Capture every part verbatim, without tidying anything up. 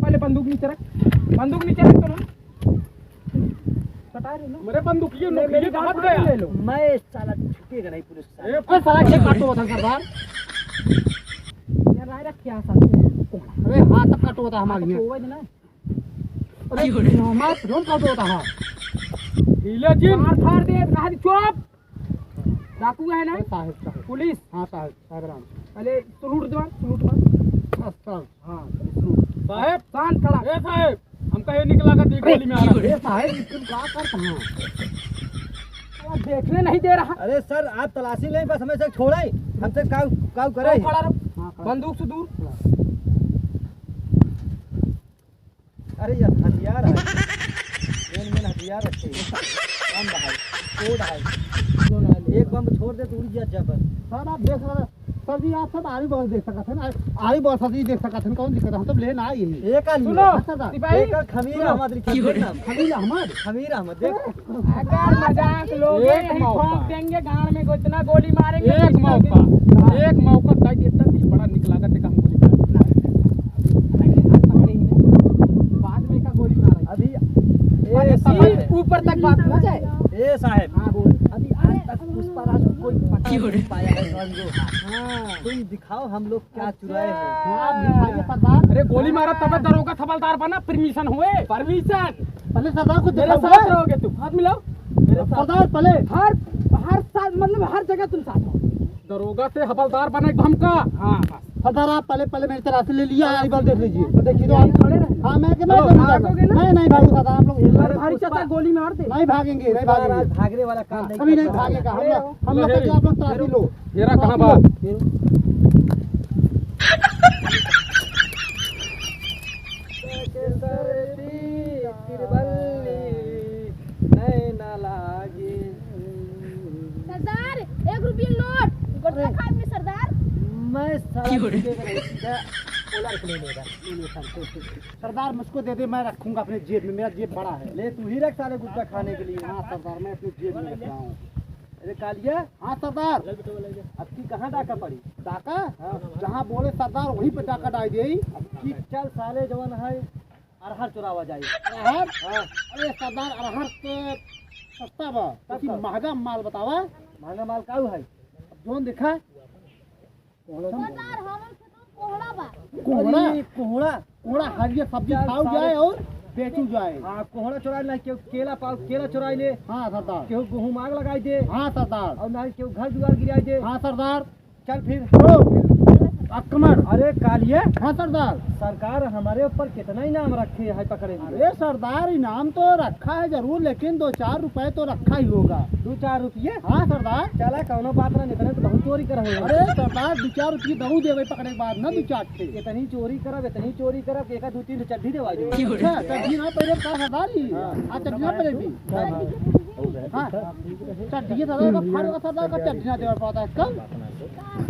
पहले बंदूक नीचे रख, बंदूक नीचे रख तो ना। कटा रहे ना। मेरे बंदूक ये ले, नौकरी मेरी कहाँ गाड़ी गया? ले लो। मैं साला झुकेगा नहीं पुलिस साला। ए, अरे साला, ये काटो होता सरदार। ये राय रख क्या साला? अरे हाँ, तब काटो होता हमारे हाँ, तो यहाँ। वो है ना। अरे, हमारे रोम का तो होता है। ढीला जी। मार फाड़ दे, कहा दी, चुप। डाकू है ना? ए, साहेब, साहेब। पुलिस। हाँ, साहेब, साहेब राम। अरे, सलूट दो, सलूट मार। बस, बस। हाँ, सलूट। साहेब। शांत खड़ा। ए, साहेब, हमका ये निकला का दी अरे, गोली में आ रहा है। ए, साहेब, तुम क्या करते हैं? साला देखने नहीं दे रहा। अरे सर, आप तलाशी लें, बस हमें से छोड़े, हमसे काऊ, काऊ करे। खड़ा रहो। हाँ, खड़ा। बंदूक से दूर। अरे यार, हथियार है। मेन, मेन हथियार रखे हैं। बम है, कोड है। एक बम छोड़ दे तो उड़ जात जा पर। सर, आप देख रहे हैं। सर जी, आप सब आरी बॉल देख सकत हैं। आरी बॉल सर जी देख सकत हैं, कौन दिक्कत है? हम सब लेन आए हैं। एक आदमी सुनो, है। हाँ, सर। सिपाही, एक खमीर सुनो। अहमद लिखा है, देख ना। खलील अहमद। खमीर अहमद, देख। अगर मजाक लोगे, एक यही मौका। ठोक देंगे, गांड में इतना गोली मारेंगे, एक पिस्तौल मौका, के। एक मौका दे देता थी, बड़ा निक लागत है, हम गोली मार देता। बाद में का गोली मारा। अभी अरे, ए, सीट ऊपर तक बात ना जाए। ए साहेब। हाँ, बोल। अभी आज तक पुष्पा राज को कोई पकड़ नहीं पाया है, समझो। हाँ। तुम दिखाओ हम लोग क्या चुराए हैं। हाँ, आप दिखाइए सरदार। अरे, गोली मारा तब दरोगा हवलदार बना, परमिशन हुए। परमिशन। पहले सरदार को मेरे दिखाओ। साथ रहोगे तुम, हाथ मिलाओ। मेरे साथ। सरदार पहले। हर, हर साल, मतलब, हर जगह तुम साथ हो। दरोगा से हवलदार बने हमका। हाँ, बस। सरदार, आप पहले, पहले मेरी तरह से ले लिया, आरी बॉल देख लीजिए। तो देखिए तो आप। खड़े रहे। हाँ, मैं कि मैं चलो, करूँगा। भागोगे ना? नहीं, नहीं भागो सरदार, आप लोग। अरे, भारी चाचा गोली मार दे। नहीं भागेंगे, नहीं भागेंगे। भागने वाला काम हाँ, नहीं कभी नहीं करता। भागेगा। हम लोग, हम लोग हेरो, कहते हैं, आप लोग तलाशी लो। हेरा कहाँ बा? हेरो। सरदार, एक रुपये नोट, गुटखा खाए में सरदार। मैं साला क्यों रे? रुपये का नहीं, सीधा ओला रख ले लेगा। सरदार, मुझको दे दे, मैं रखूंगा अपने जेब में, मेरा जेब बड़ा है। ले, तू ही रख साले गुटखा खाने के लिए। हाँ सरदार, मैं अपने जेब में रख रहा हूँ। अरे कालिया। हाँ सरदार। अब की कहाँ डाका पड़ी? डाका? हाँ। जहाँ बोले सरदार वहीं पे डाका डाल दे। अब की चल साले जवन है अरहर चुरावा जाए। अरहर? हाँ। अरे सरदार, अरहर तो सस्ता बा, तब लेकिन का? महंगा माल बतावा। महंगा माल काऊ है? अब जोन देखा। सरदार, हमर खेत में कोहड़ा बा। कोहड़ा? अरे, कोहड़ा? कोहड़ा हरियर सब्जी चल, खाऊ सारे जाए और बेचू जाए। हाँ, कोहड़ा चुराए ना, केहू केला पाओ, केला चुराए ले। हाँ, सरदार। केहू गेहूं आग लगाई दे। हाँ, सरदार। और ना केहू घर दुआर गिराई दे। हाँ, सरदार। चल फिर। ओ, आक्रमण। अरे, कालिया। हाँ, सरदार। सरकार हमारे ऊपर कितना इनाम रखे है पकड़े में। अरे, सरदार, इनाम तो रखा है जरूर, लेकिन दो चार रुपए तो रखा ही होगा। दो चार ये? हाँ सरदार। चला कौनो बात ना, इतने तो बहुत चोरी कर हो। अरे सरदार, दो चार रुपये दऊ देवे पकड़े के बाद ना, दो चार ठे। इतनी चोरी करब, इतनी चोरी करब कि एका दो तीन चड्ढी देवा दे। अच्छा, चड्ढी ना पहने का सरदार जी? हाँ। हाँ, चड्ढी ना पहने भी। हाँ, चड्ढी सरदार का फाड़ का सरदार का चड्ढी ना देवा पाता है कल।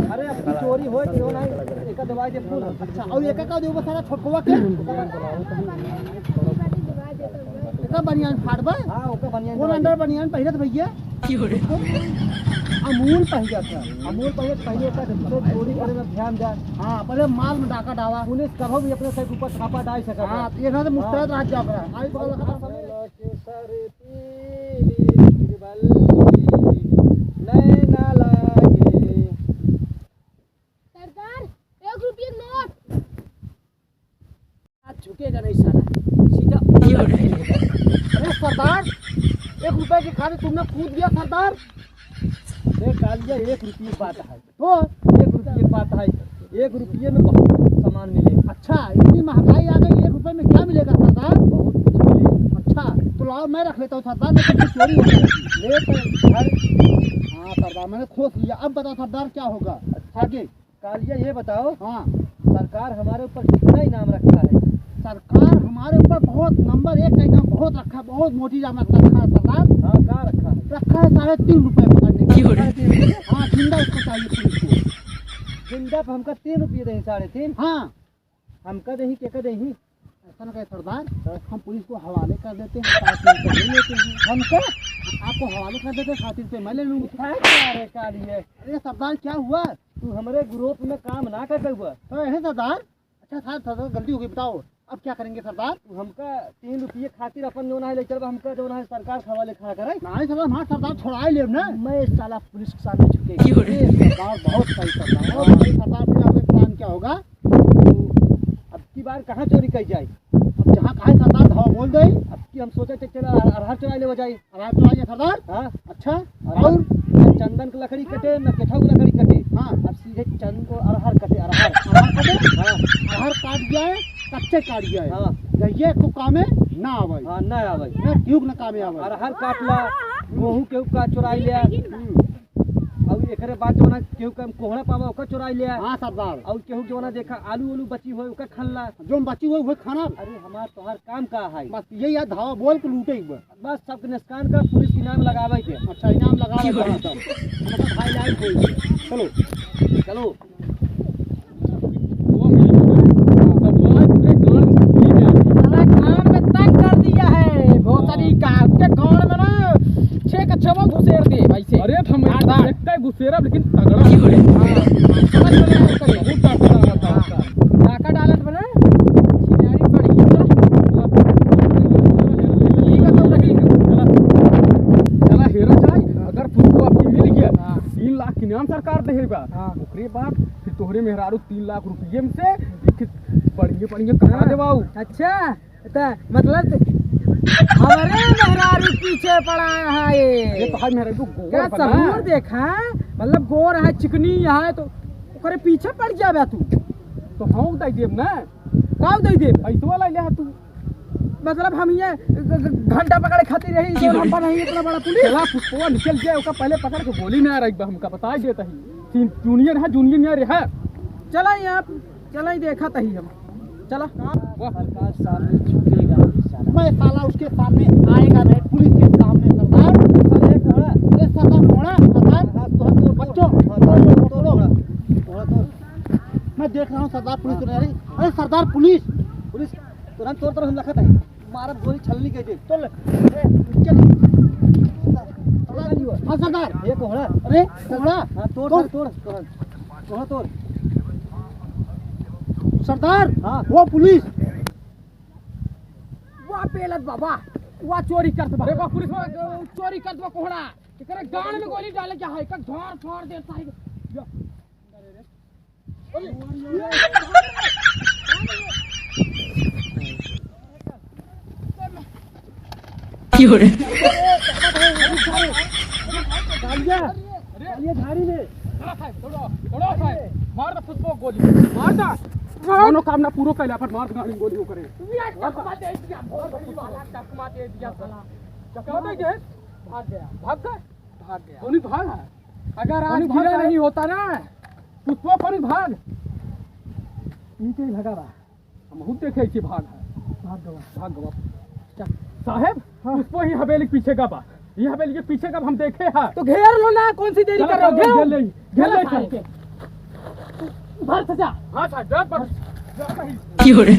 अरे अब की चोरी होए क्यों नहीं, एका देवा दे फूल। अच्छा, और एका का देवा सारा छोटकवा के? एका बनियान फाड़ बा? हाँ, ओका बनियान कौन फाड़। अंडर बनियान पहिरत भैया? अमूल पहिरत है। अमूल पहिरत पहिरे का तो चोरी करे में ध्यान दे। हाँ, पहले माल में डाका डावा। पुलिस कभो भी अपने से ऊपर छापा डाल सके। हाँ, तो ये ना तो मुस्तैद रह जा बड़ा। आई बगल का समय। सरदार, एक रुपये नोट। आज झुकेगा नहीं साला, सीधा। अरे सरदार, एक रुपए के खातिर तुमने कूद दिया सरदार। अरे कालिया, एक रुपये की बात है। तो एक रुपये की बात है, एक रुपये में बहुत सामान मिले। अच्छा, इतनी महंगाई आ गई, एक रुपये में क्या मिलेगा सरदार? बहुत कुछ मिले। अच्छा, तो लाओ मैं रख लेता हूँ सरदार, नहीं तो फिर चोरी हो जाएगी। ले तो घर। हाँ सरदार, मैंने खोस लिया। अब बताओ सरदार क्या होगा आगे? कालिया, ये बताओ, हाँ। सरकार हमारे ऊपर कितना इनाम रखा है? सरकार हमारे ऊपर बहुत नंबर एक का इनाम बहुत रखा है, बहुत मोटी इनाम रखा है सरकार। हाँ, का रखा है? रखा है साढ़े तीन रुपए पकड़ने का। क्यों रे? साढ़े तीन रुपए? हाँ, जिंदा उसको चाहिए पुलिस को। जिंदा पे हमका तीन रुपये दें, साढ़े तीन? हाँ। हमका देही, केका देही? ऐसा ना कहे सरदार, हाँ। हम पुलिस को हवाले कर देते हैं, साढ़े तीन रुपए ले लेते हैं। हमका? आपको हवाले कर देते हैं, साढ़े तीन रुपए मैं ले लूँगा। क्या कह रहे कालिया? अरे सरदार, क्या हुआ? तू हमारे ग्रुप में काम ना कर पाऊंगा। तो यही सरदार। अच्छा साहब, सरदार गलती हो गई, बताओ। अब क्या करेंगे सरदार? हमका तीन रुपये खातिर अपन जौन है ले चलबा, हमका जौन है सरकार के हवाले खड़ा करे। नहीं सरदार, हमार सरदार छोड़ाई लेब ना। मैं साला पुलिस के सामने झुकेगा। क्यों रे? ए सरदार, बहुत सही सरदार, बहुत सही सरदार। फिर अब एक plan क्या होगा? अब की बार कहाँ चोरी करी जाए? अब जहाँ कहे सरदार, धावा बोल दे। अब की हम सोचे थे, चला अरहर चोराई लेवा जाए। अरहर चोराई है सरदार? हाँ। अच्छा, अरहर। और? न चंदन के लकड़ी कटे, न केठा के लकड़ी कटे। हाँ। अब सीधे चंद-, अरहर कटे, अरहर। अरहर कटे? हाँ। अरहर काट जाए, कच्चे काट जाए। हाँ। जइये को कामे ना आवे। हाँ, ना आवे। ना केहू के ना कामे आवे। अरहर काट ला, गेहूं केहू का चोराई ले। हम्म। और एकरे बाद जौन है केहू का कोहड़ा पावा, ओकर चोराई ले। हाँ सरदार। और केहू जौन है देखा आलू उलू बची होए, ओकर खन ला। जौन बची होए, वही खाना। अरे हमार तोहार काम का है? बस यही है, धावा बोल के लूटे एक बार। बस सबके नुकसान का पुलिस इनाम लगावे के। अच्छा, इनाम लगावे के। हाँ, तब। हम तो भाई लाइक होई। चलो। चलो। साला कान में तंग कर दिया है भोसड़ी का। उसके कान में ना छह का छवा घुसेर दे भाई से। अरे, हम धार, धार। एक घुसेरा, लेकिन तगड़ा। हाँ, समझ में आया करे। बहुत तगड़ा होता है। हाँ। डाका डालत बना, छिनारी बढ़िया। ठीक है, तो रही। चला, चला हेरा जाए, अगर तुमको आपकी मिल गया, हाँ। तीन लाख इनाम सरकार देहे बा। हाँ। ओकरे बाद फिर तोहरे मेहरारू तीन लाख रुपये में से एक बढ़िया, बढ़िया कपड़ा हाँ। देवाऊ। अच्छा, त मतलब हमारे मेहरारू पीछे पड़ा है ये। ये तो है मेहरारू गोर क्या बना। सहूर देखा, मतलब गोर है, चिकनी है, तो ओकरे पीछे पड़ जाबे तू। तो हम दे देब ना। का दे देब? पैसवा ले ले तू। मतलब हम ये घ-, घ-, घंटा पकड़े खातिर रही, जो हम बना ही इतना बड़ा पुलिस। चला पुष्पवा निकल गया, ओका पहले पकड़ के गोली ना रही, हमका बता देता ही। जूनियर है, जूनियर है। चला यहाँ चला, ही देखा तही हम। चला। वाह। सरकार सामने झुकेगा नहीं साला। मैं साला उसके सामने आएगा नहीं, पुलिस के सामने सरदार। साला एक घोड़ा। अरे सरदार घोड़ा, सरदार। हाँ, तो, तो, तो, बच्चों, हाँ, तोड़ो, तोड़ो, तोड़ो। तोड़ो, तोड़ो। मैं देख रहा हूँ सरदार पुलिस को नहीं आ रही। अरे सरदार पुलिस। पुलिस तुरंत तोड़, तुरंत लखत है। मारब गोली छलनी के दे। तोड़ ले। ए, चल। हाँ सरदार। ये कोहड़ा। अरे कोहड़ा। हाँ, तोड़, तोड़। तोड़, तोड़, तोड़, तोड़। सरदार, हाँ। वो पुलिस। वाह पेलत बाबा, वाह चोरी करत बा। अरे वाह पुलिस वाला, चोरी करत बा कोहड़ा। एकरे गांड में गोली डाले क्या है? का धार फाड़ देता है। क्यों रे? कालिया, कालिया झाड़ी में। मार दे पुष्पा गोली, मार दे। मनोकामना पूरो कैला पर मार दे गाड़ी गोली ओकरे। चकमा दे दिया, चकमा दे दिया साला। चकमा दे दे। भाग गया। भाग गया? भाग गया। कौन भाग है? अगर आज गिला नहीं होता ना, पुष्पा कौन भाग? इनके ही भगा बा। हम बहुत देखे इसे भाग है। भाग गवा। भाग गवा। चल। साहेब, हाँ। पुष्पा ही हवेली के पीछे का बा। ये हवेली के पीछे का हम देखे हैं। तो घेर लो ना, कौन सी देरी कर रहे हो? घेर लो, घेर लो, घेर लो सारे के। भाग से जा। हाँ साहब, जा, जा, जा। क्यों रे?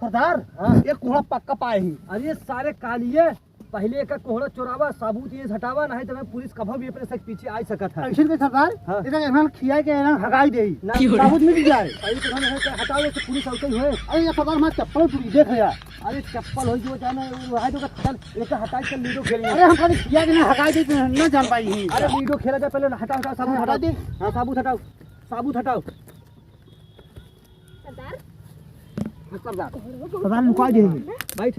सरदार, हाँ। ये कोहड़ा पक्का पाए ही। अरे सारे कालिए, पहले एका कोहड़ा चोरावा, सबूत ये हटावा, नहीं तो मैं पुलिस कभो भी अपने से पीछे आ सकत है। ऐसे के सरदार, हाँ। इधर इन्हन खिया के इन्हन हगाई देई। ना, क्यों रे? सबूत मिल जाए। पहले तो इन्हन हटाओ, ये पुलिस आउते हुए। अरे ये सरदार, हमार चप्पल टूट गई, देख यार। अरे चप्पल हो जो जाना, वो है तो चल, एक हटा के लूडो खेलेंगे। अरे हम खाली खिया के ना हगाई देई, ना जान पाई ही। अरे लूडो खेला जाए, पहले हटाओ, हटाओ, सबूत हाँ, हटाओ। हटा दे। हाँ, सबूत हटाओ, सबूत हटाओ। सरदार। हाँ, सरदार। सरदार लुका गए हैं। बैठ,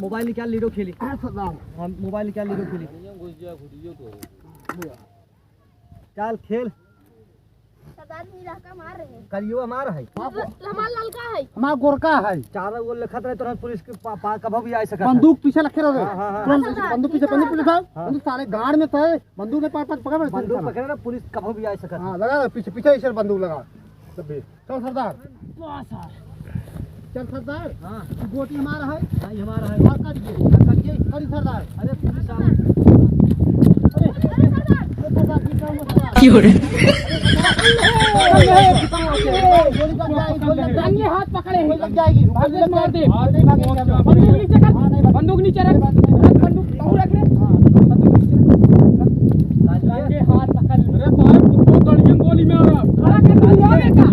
मोबाइल निकाल, लूडो खेली। हाँ, सरदार। हाँ, मोबाइल निकाल, लूडो खेली। चल, खेल। सरदार जी लड़का मार रहे हैं। करियो हमार है। हमार लड़का है। हमार गोरका है। चारों ओर लिखत रहे, तुरंत पुलिस के पा-, पा-, कभो भी आ सकत है। बंदूक पीछे रखे रहे। हाँ, हाँ, हाँ। तुरंत हाँ, बंदूक पीछे, बंदूक पीछे था। हाँ। बंदूक सारे गाड़ में था। बंदूक में पकड़, पकड़, पकड़, बंदूक पकड़। पकड़े ना, पुलिस कभो भी आ सकत है। हाँ, लगा दे, पीछे, पीछे ऐसे बंदूक लगा। तब भी। चल सरदार। वाह सर। चल सरदार। हाँ। तू गोटी हमारा है। हाँ, ये हमारा है। और कट गई। हाँ, कट गई। अरे सरदार। अरे पुलिस आ गई। अरे, अरे सरदार, ये सरदार, ये क्या हुआ सरदार? क्यों रे? अरे, गोली लग जाएगी, गोली लग जाएगी। अन्य हाथ पकड़े हैं। गोली लग जाएगी। भाग ले, मार दे। भाग ले, भाग ले। बंदूक नीचे कर। हाँ, नहीं, भाग। बंदूक नीचे रख। बंदूक तू रख रे। हाँ, बंदूक नीचे रख। ये हाथ पकड़ ले। अरे साहब, कुत्तों गड़ियन गोली में आ रहा। खड़ा कर दिया बेटा।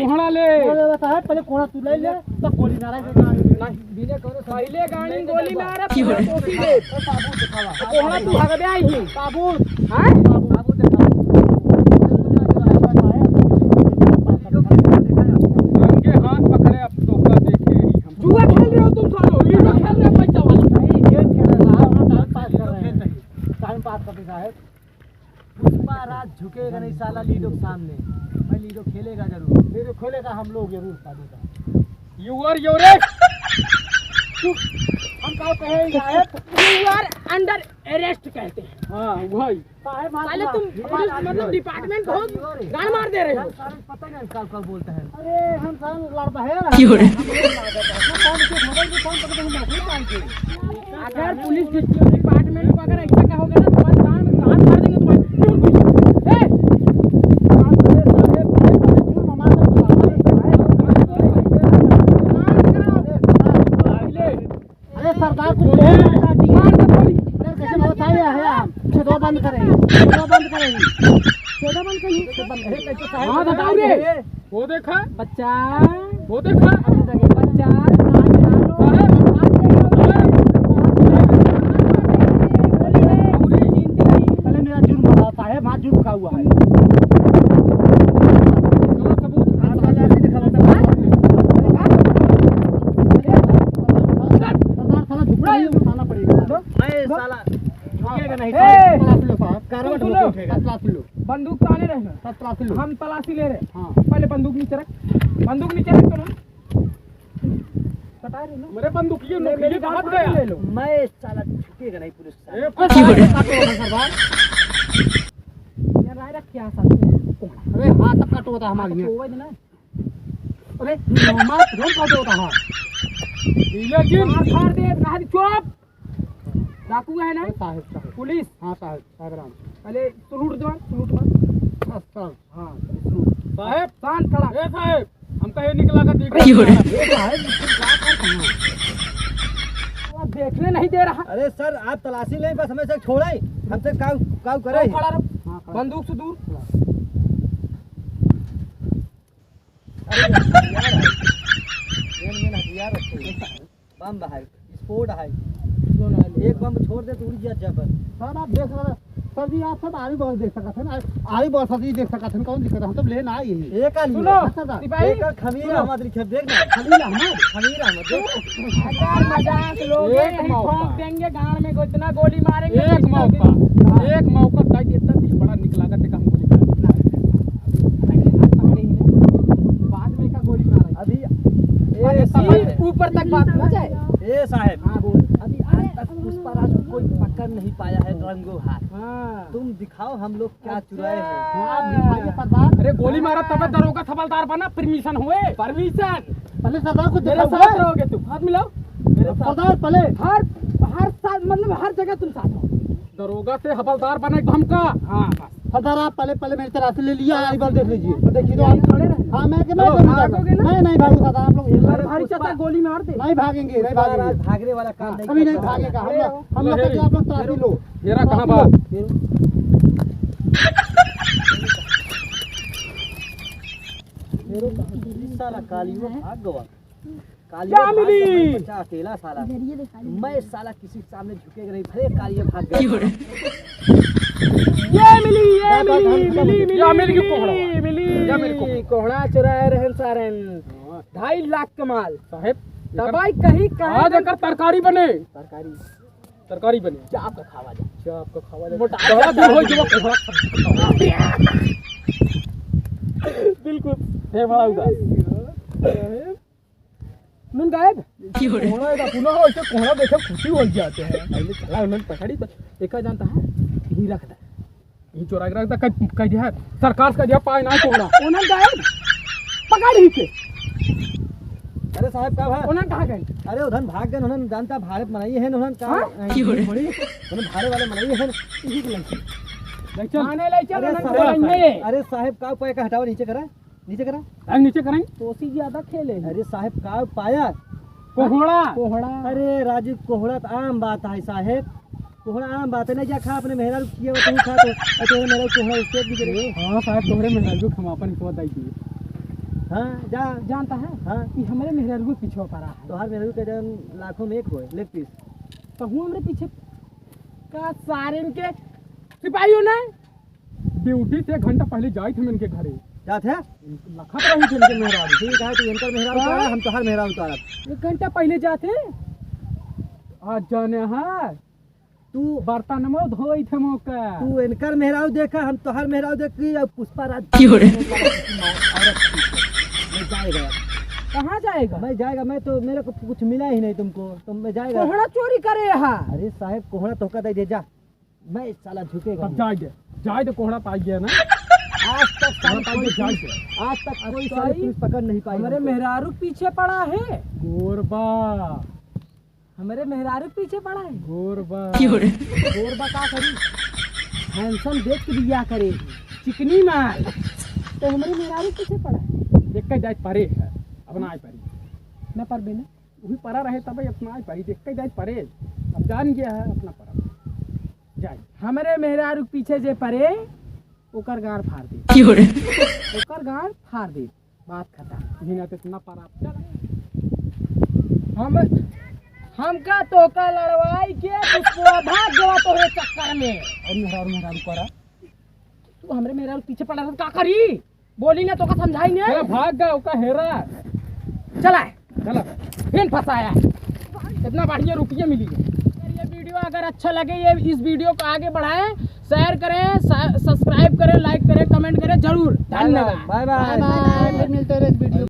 कोहड़ा ले। अरे साहब, पहले कोहड़ा तू ले ले, तब गोली मारा के गाड़ी में। नहीं, बिना कोनो पहले गाड़ी में गोली मारा, फिर टोपी दे। बाबू दिखावा। कोहड़ा तू हगबे आई ही। बाबू। हाँ? बाबू दिखावा। रंगे हाथ पकड़े, अब तो का देखे ही हम। जुआ खेल रहे हो तुम सालों, लूडो खेल रहे हो पैसा वाला। नहीं, गेम खेल रहे साहब, हम टाइम पास कर रहे हैं। टाइम पास कर रहे साहब। पुष्पा राज झुकेगा नहीं साला लूडो के सामने। भाई लूडो खेलेगा जरूर। लूडो खेलेगा हम लोग जरूर शादी का। You are your arrest। चुप। हम का कहे साहब? You are under arrest कहते हैं। हाँ भाई। साहब, साले तुम पुलिस मतलब डिपार्टमेंट को गांड मार दे रहे हो। सारे पता नहीं कब कब बोलते हैं। अरे हम सारे लड़ता है। क्यों रे? हम कौन से मोबाइल पे कौन पकड़े हैं, नौकरी पाएंगे। अगर पुलिस डिपार्टमेंट को अगर ऐसा कहोगे ना, तुम्हारे कान में हाथ मार देंगे तुम्हारे। ए! अरे सरकार कुछ बोले ना, मार दे थोड़ी। अरे कैसे बहुत सारे हैं हम। छेदवा बंद करें, छेदवा बंद करें। छेदवा बंद करें। हाँ, बताओ रे। वो देखा? बच्चा। वो देखा? बच्चा। पहले मेरा जुर्म बताओ साहेब, हाँ जुर्म का हुआ है। चलो सबूत। सरदार साला झुकना ही उठाना पड़ेगा। ए, साला झुकेगा नहीं। ए! तलाशी लो साहब। कारवां सुनो। उठेगा। तलाशी लो। बंदूक ताने रहे ना। तलाशी लो। हम तलाशी ले रहे। हाँ। पहले बंदूक नीचे रख। बंदूक नीचे रख तुम। बता रहे ना। मेरे बंदूक ये नोक, ये कहाँ गया? ले लो। मैं साला झुकेगा नहीं पुलिस का। ए, काटो सरदार। ये राय रख क्या साथ? अरे हाथ तक काटो था हमारी। तो वो ना। अरे, मार, रोक कर दो कहाँ? लीला जी। मार फाड़ दे, कहा दी, चुप। डाकू है ना? साहेब, साहेब। पुलिस। हाँ, साहेब, साहेब राम। पहले सलूट दो, सलूट मार। बस, बस। हाँ, पहले सलूट। साहेब। शांत खड़ा। ए साहेब, हम कहे निकला का देख। क्यों रे? ए साहेब, तुम क्या कर रहे हो? वो देखने नहीं दे रहा। अरे सर, आप तलाशी लें, बस हमें से छोड़े, हमसे काउ, काउ करे। खड़ा रहो। हाँ, खड़ा। बंदूक से दूर। अरे, हथियार है। मेन, मेन हथियार रखे हैं। बम है, स्फोट है। एक बम छोड़ दे तो उड़ जात जा पर। सर, आप देख रहे हैं, सर जी, आप सब आरी बॉस देख सकत हैं, आरी बॉस सर जी देख सकत हैं, कौन दिक्कत है, हम सब लेन आए ही। एक आली सुनो, है। सर, सिपाही, एक खमीर सुनो। हमारे लिखे, देख ना। खमीर हमारे। खमीर हमारे, देख। हजार मजाक लोग एक हैं, मौका। ठोक देंगे गांड में, इतना गोली मारेंगे, एक पिस्तौल मौका, से। एक मौका, ताकि इतना दिल बड़ा निकला का, देखा हम गोली मार। बाद में का गोली मारा। अभी ए, अरे, साहब। ऊपर तक बात ना जाए। ए, साहब। हाँ, बोल। अभी आज तक पुष्पा राज को कोई पकड़ नहीं पाया है, रंगो हाथ। हाँ। तुम दिखाओ हम लोग क्या चुराए हैं। हाँ, आप दिखाइए सरदार। अरे, गोली मारा तबे दरोगा हवलदार बना, परमिशन हुए। परमिशन। पहले सरदार को मेरे दिखाओ। साथ रहोगे तुम, हाथ मिलाओ। मेरे साथ। सरदार पहले। हर, हर साथ, मतलब हर जगह तुम साथ हो। दरोगा से हवलदार बने एकदम का। हाँ, बस। सरदार, आप पहले, पहले मेरी तलाशी ले लिया, एक बार देख लीजिए। देखिए तो आप। खड़े रहे। हाँ, मैं, मैं चलो, नहीं भागूंगा। भागोगे ना? मैं नहीं भागूंगा, सरदार, आप लोग। अरे, भारी चाचा गोली मार दे। नहीं भागेंगे, नहीं भागेंगे। भागने वाला काम नहीं अभी नहीं करता। भागेगा। हम लोग, हम लोग हेरो, का आप लोग तलाशी लो। हेरा कहाँ बा? हेरो कहाँ? साला कालियो भाग गवा। कालियो क्या भाग मिली? गवा, बच्चा अकेला साला। मैं साला किसी के सामने झुकेगा नहीं, भले कालियो भाग गया। ये मिली, ये मिली, मिली, मिली, क्या मिल गई कोहड़ा? मिली, क्या मिल गई? कोहड़ा चुराए रहन सारन। हाँ। ढाई लाख का माल। साहेब, दवाई कहीं कहाँ आज एकर तरकारी बने। तरकारी। तरकारी बने। चाप का खावा जा। चाप का खावा जा। मोटा बड़ा दिन हो गया कोहड़ा। बिल्कुल। हे बड़ा उदास। नून गायब। कोहड़ा एका पुनः हो, इसे कोहड़ा देखे खुशी हो जाते हैं। पहले चला उन्होंने पकड़ी तो एका जानता है, यही रख दे। यही चोरा के रख दे, कह, कह दिया है, सरकार से कह दिया, पाए ना कोहड़ा। उन्होंने गायब। पकड़ ही के। अरे साहब, का भा? उन्होंने कहाँ गए? अरे उधर भाग गए, उन्होंने जानता भारत बनाई है, उन्होंने कहा, हाँ? अ, थोड़ी, उन्होंने भारे वाले बनाई है, इसी के लगे। ले चल। थाने ले चल, अरे उन्होंने साहब, बनाई है। अरे साहब, का उपाय का हटाओ, नीचे करा। नीचे करा। अरे नीचे कराई। तोसी ज्यादा खेले हैं। अरे साहब, का पाया? कोहड़ा। कोहड़ा। अरे राजू, कोहड़ा तो आम बात है साहेब, कोहड़ा आम बात है। नहीं जा खा अपने मेहरारू किया, तू खा तो, और तोहरे मेहरारू कोहड़ा उससे भी करे। हाँ साहेब, तोहरे मेहरारू को हम अपन हिस्सा बताई दिए। हाँ, जा। जानता है? हाँ। कि हमरे मेहरारू के पीछे पड़ा है। तोहार मेहरारू के जौन लाखों में एक होए, लेग पीस। तो हूँ हमरे पीछे का सारे इनके सिपाहियों ने ड्यूटी से एक घंटा पहले जाई थे इनके घरे। जात है? लखत रही थे इनके मेहरारू। ठीक है, तू इनकर मेहरारू हाँ। उतारा, हम तोहार मेहरारू उतारब। एक घंटा पहले जाते। आज जाने है। तू बर्तन में धोई थे मौका। तू इनकर मेहरारू देखा, हम तोहार मेहरारू देख के अब पुष्पा राज क्यों रे? औरत पीछे। मैं जाएगा। कहाँ जाएगा? मैं जाएगा, मैं तो, मेरे को कुछ मिला ही नहीं तुमको, तो मैं जाएगा। कोहड़ा चोरी करे यहाँ। अरे साहेब, कोहड़ा तोहका दे दे, जा। मैं साला झुकेगा अब नहीं। जाए दे, जाए दे, कोहड़ा पाई गया ना। आज तक कोहड़ा साली पाई कोई गया, जाए पुलिस, दे। आज तक कोई अच्छा साली ही? पुलिस पकड़ नहीं पाई हमरे हमको। मेहरारू पीछे पड़ा है। गोरबा। हमरे मेहरारू पीछे पड़ा है। गोरबा। क्यों रे? गोरबा का करी? Handsome देख के बियाह करे। चिकनी मार। तो हमरे मेहरारू पीछे पड़ा है। देख के जाए परे है। अब ना आए परी। ना परबे ना। वही परा रहे तब अपना आए परी। देख के जाए परे। अब जान गया है अपना परा। जाए। हमरे मेहरारू के पीछे जे परे, ओकर गाड़ फाड़ दे। क्यों रे? ओकर गाड़ फाड़ दे। बात खत्म। यही ना तो इतना परा। चल। हम, हमका तोका लड़वाई के पुष्पवा भाग गवा तोहरे चक्कर में। और मेहरारू, मेहरारू करा। तू हमरे मेहरारू पीछे पड़ा था, का करी? बोली ना, तोका समझाई ने। अरे भाग गया, ओका हेरा। चला। चला। फिर फंसाया। इतना बढ़िया रुपये मिली है। अगर ये वीडियो अगर अच्छा लगे, ये, इस वीडियो को आगे बढ़ाएं, share करें, सा-, subscribe करें, like करें, comment करें जरूर। धन्यवाद। Bye bye। Bye bye। फिर मिलते हैं next वीडियो।